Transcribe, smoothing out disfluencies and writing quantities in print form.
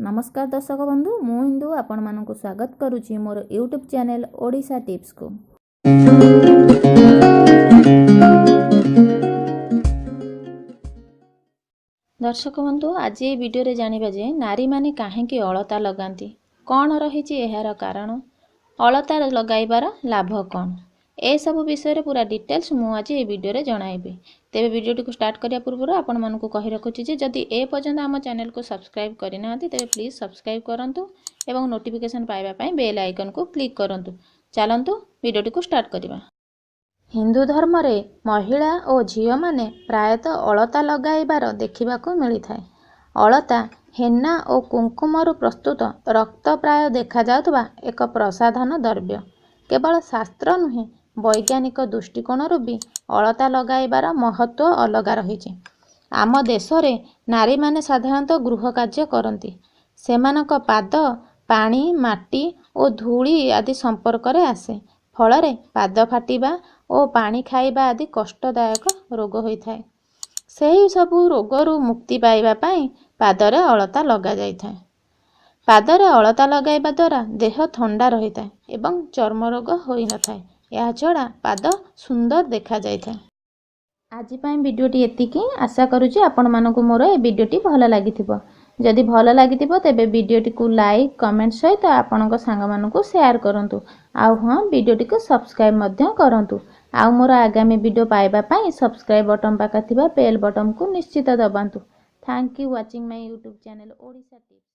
ନମସ୍କାର ଦର୍ଶକ ବନ୍ଧୁ, ମୁଁ ଇନ୍ଦୁ ଆପଣମାନଙ୍କୁ ସ୍ୱାଗତ କରୁଛି ମୋର ୟୁଟ୍ୟୁବ୍ ଚ୍ୟାନେଲ୍ ଓଡ଼ିଶା ଟିପ୍ସକୁ। ଦର୍ଶକ ବନ୍ଧୁ, ଆଜି ଏହି ଭିଡ଼ିଓରେ ଜାଣିବା ଯେ ନାରୀମାନେ କାହିଁକି ଅଳତା ଲଗାନ୍ତି, କ'ଣ ରହିଛି ଏହାର କାରଣ, ଅଳତା ଲଗାଇବାର ଲାଭ କ'ଣ, ଏସବୁ ବିଷୟରେ ପୁରା ଡିଟେଲ୍ସ ମୁଁ ଆଜି ଏହି ଭିଡ଼ିଓରେ ଜଣାଇବି। ତେବେ ଭିଡ଼ିଓଟିକୁ ଷ୍ଟାର୍ଟ କରିବା ପୂର୍ବରୁ ଆପଣମାନଙ୍କୁ କହି ରଖୁଛି ଯେ ଯଦି ଏ ପର୍ଯ୍ୟନ୍ତ ଆମ ଚ୍ୟାନେଲକୁ ସବସ୍କ୍ରାଇବ୍ କରିନାହାନ୍ତି, ତେବେ ପ୍ଲିଜ୍ ସବସ୍କ୍ରାଇବ୍ କରନ୍ତୁ ଏବଂ ନୋଟିଫିକେସନ୍ ପାଇବା ପାଇଁ ବେଲ୍ ଆଇକନ୍କୁ କ୍ଲିକ୍ କରନ୍ତୁ। ଚାଲନ୍ତୁ ଭିଡ଼ିଓଟିକୁ ଷ୍ଟାର୍ଟ କରିବା। ହିନ୍ଦୁ ଧର୍ମରେ ମହିଳା ଓ ଝିଅମାନେ ପ୍ରାୟତଃ ଅଳତା ଲଗାଇବାର ଦେଖିବାକୁ ମିଳିଥାଏ। ଅଳତା ହେନା ଓ କୁଙ୍କୁମରୁ ପ୍ରସ୍ତୁତ ରକ୍ତ ପ୍ରାୟ ଦେଖାଯାଉଥିବା ଏକ ପ୍ରସାଧନ ଦ୍ରବ୍ୟ। କେବଳ ଶାସ୍ତ୍ର ନୁହେଁ, ବୈଜ୍ଞାନିକ ଦୃଷ୍ଟିକୋଣରୁ ବି ଅଳତା ଲଗାଇବାର ମହତ୍ତ୍ୱ ଅଲଗା ରହିଛି। ଆମ ଦେଶରେ ନାରୀମାନେ ସାଧାରଣତଃ ଗୃହ କାର୍ଯ୍ୟ କରନ୍ତି। ସେମାନଙ୍କ ପାଦ ପାଣି, ମାଟି ଓ ଧୂଳି ଆଦି ସମ୍ପର୍କରେ ଆସେ। ଫଳରେ ପାଦ ଫାଟିବା ଓ ପାଣି ଖାଇବା ଆଦି କଷ୍ଟଦାୟକ ରୋଗ ହୋଇଥାଏ। ସେହି ସବୁ ରୋଗରୁ ମୁକ୍ତି ପାଇବା ପାଇଁ ପାଦରେ ଅଳତା ଲଗାଯାଇଥାଏ। ପାଦରେ ଅଳତା ଲଗାଇବା ଦ୍ୱାରା ଦେହ ଥଣ୍ଡା ରହିଥାଏ ଏବଂ ଚର୍ମ ରୋଗ ହୋଇନଥାଏ। ଏହାଛଡ଼ା ପାଦ ସୁନ୍ଦର ଦେଖାଯାଇଥାଏ। ଆଜି ପାଇଁ ଭିଡ଼ିଓଟି ଏତିକି। ଆଶା କରୁଛି ଆପଣମାନଙ୍କୁ ମୋର ଏ ଭିଡ଼ିଓଟି ଭଲ ଲାଗିଥିବ। ଯଦି ଭଲ ଲାଗିଥିବ, ତେବେ ଭିଡ଼ିଓଟିକୁ ଲାଇକ୍, କମେଣ୍ଟ ସହିତ ଆପଣଙ୍କ ସାଙ୍ଗମାନଙ୍କୁ ସେୟାର କରନ୍ତୁ। ଆଉ ହଁ, ଭିଡ଼ିଓଟିକୁ ସବସ୍କ୍ରାଇବ୍ ମଧ୍ୟ କରନ୍ତୁ। ଆଉ ମୋର ଆଗାମୀ ଭିଡ଼ିଓ ପାଇବା ପାଇଁ ସବସ୍କ୍ରାଇବ୍ ବଟନ୍ ପାଖରେ ଥିବା ବେଲ୍ ବଟନ୍କୁ ନିଶ୍ଚିତ ଦବାନ୍ତୁ। Thank you watching my YouTube channel Odisha tips.